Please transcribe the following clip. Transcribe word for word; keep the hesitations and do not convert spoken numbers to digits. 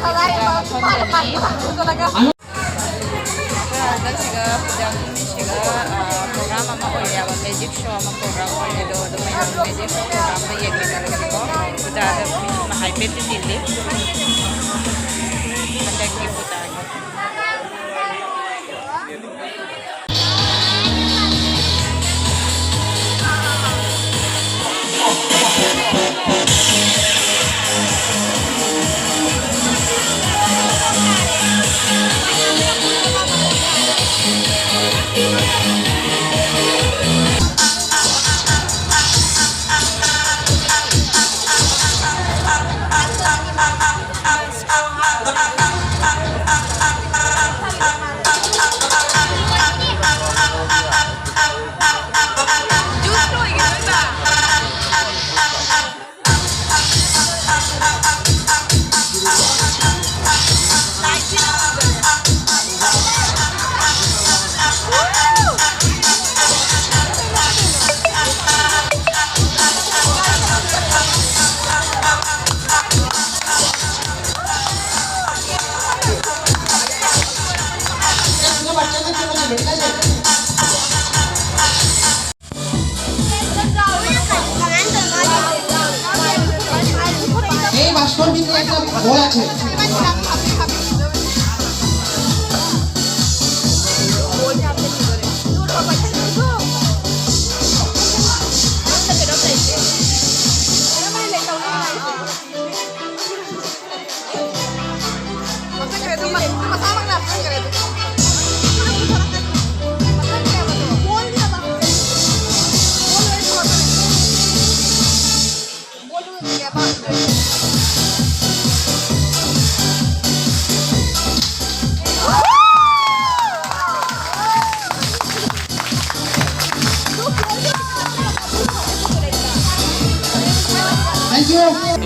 ꯁꯤꯒ ꯃꯐꯝꯗꯅꯤ꯫ ꯑꯩꯈꯣꯏ ꯍꯟꯗꯛꯁꯤꯒ ꯄꯨꯖꯥꯒꯤ ꯅꯨꯃꯤꯠꯁꯤꯒ, ꯑ, program ꯑꯃ ꯑꯣꯏꯔꯦꯕ, magic show ꯑꯃ program ꯑꯣꯏꯔꯦ꯫ ꯑꯗꯣ ꯑꯗꯨꯝ ꯃꯌꯥꯝ magic show programꯗꯣ ꯌꯦꯡꯃꯤꯟꯅꯔꯁꯤꯀꯣ꯫ ꯄꯨꯖꯥꯗ ꯃꯤ ꯍꯥꯏꯐꯦꯠꯇꯤ ꯇꯤꯜꯂꯤ ꯍꯟꯗꯛꯀꯤ ꯄꯨꯖꯥꯒꯤ꯫ এই মাস্টার মিত্র একটা বল আছে। Thank you.